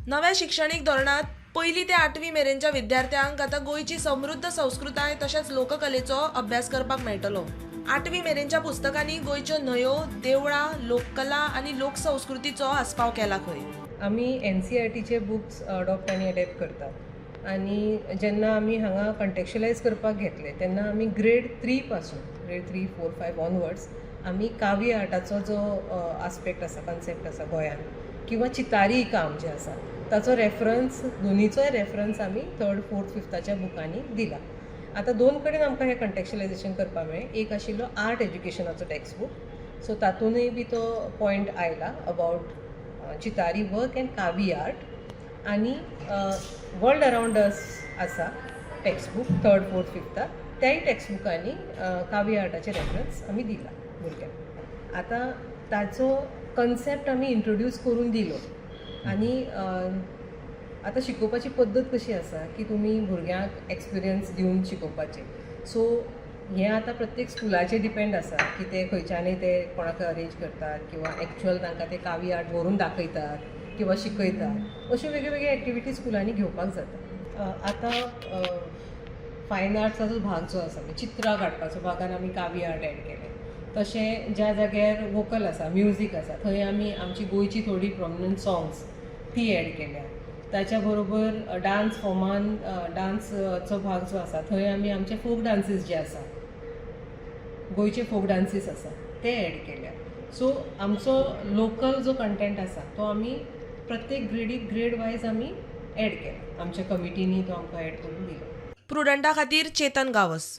नव्या शिक्षणीक धोरणांत पयली ते आठवी मेरेनच्या विद्यार्थ्यांक आतां गोंयची समृद्ध संस्कृताय तशेंच लोककलेचो अभ्यास करपाक मेळटलो. आठवी मेरेनच्या पुस्तकांनी गोंयच्यो न्हंयो, देवळां, लोककला आनी लोकसंस्कृतीचो आस्पाव केला खंय. आमी एनसीईआरटीचे बुक्स अडॉप्ट आनी एडॅप्ट करतात आनी जेन्ना आमी हांगा कंटेक्शलायज करपाक घेतले तेन्ना आमी ग्रेड थ्री पासून, grade 3, 4, 5 onwards आमी कावी आर्टाचो जो आस्पेक्ट आसा, कन्सेप्ट आसा गोंयान किंवा चितारी काम जें आसा ताचो रेफरन्स, दोनीचोय रेफरन्स आमी थर्ड, फोर्थ, फिफ्ताच्या बुकांनी दिला. आतां दोन कडेन आमकां हें कंटेक्शलायजेशन करपाक मेळ्ळें. एक आशिल्लो आर्ट एज्युकेशनाचो टेक्स्ट बूक, सो तातूंतय बी तो पॉयंट आयला अबावट चितारी वर्क एंड कावी आर्ट. आनी वर्ल्ड अरावंड अस आसा टेक्स्ट बूक थर्ड, फोर्थ, फिफ्ताक, त्याय टेक्स्ट बुकांनी कावी आर्टाचे रेफरन्स आमी दिला भुरग्यांक. आतां ताचो कन्सेप्ट आमी इंट्रोड्यूस करून दिलो आनी आतां शिकोवपाची पद्दत कशी आसा की तुमी भुरग्यांक एक्सपिरियन्स दिवन शिकोवपाचें. सो हें आतां प्रत्येक स्कुलाचेर डिपेंड आसा की ते खंयच्यानय ते कोणाक अरेंज करतात किंवा एक्चुअल तांकां ते कावी आर्ट व्हरून दाखयतात किंवा शिकयतात. अश्यो वेगळ्यो वेगळ्यो एक्टिविटीज स्कुलांनी घेवपाक जाता. आतां फायन आर्ट्साचो भाग जो आसा, म्हणजे चित्रां काडपाचो भागान आमी कावी आर्ट एड केलें. तशें ज्या जाग्यार वोकल आसा, म्युजीक आसा, थंय आमी आमची गोंयची थोडी प्रोमिनंट सॉंग्स ती एड केल्या. ताच्या बरोबर डांस फॉर्मान, डांसचो भाग जो आसा थंय आमी आमचे फोक डांसीस जे आसा, गोंयचे फोक डांसीस आसा, ते एड केल्या. सो आमचो लोकल जो कंटेंट आसा तो आमी प्रत्येक ग्रेडीक ग्रेड वायज आमी एड केला. आमच्या कमिटींनी तो आमकां एड करून दिलो. प्रुडंटा खातीर चेतन गावस.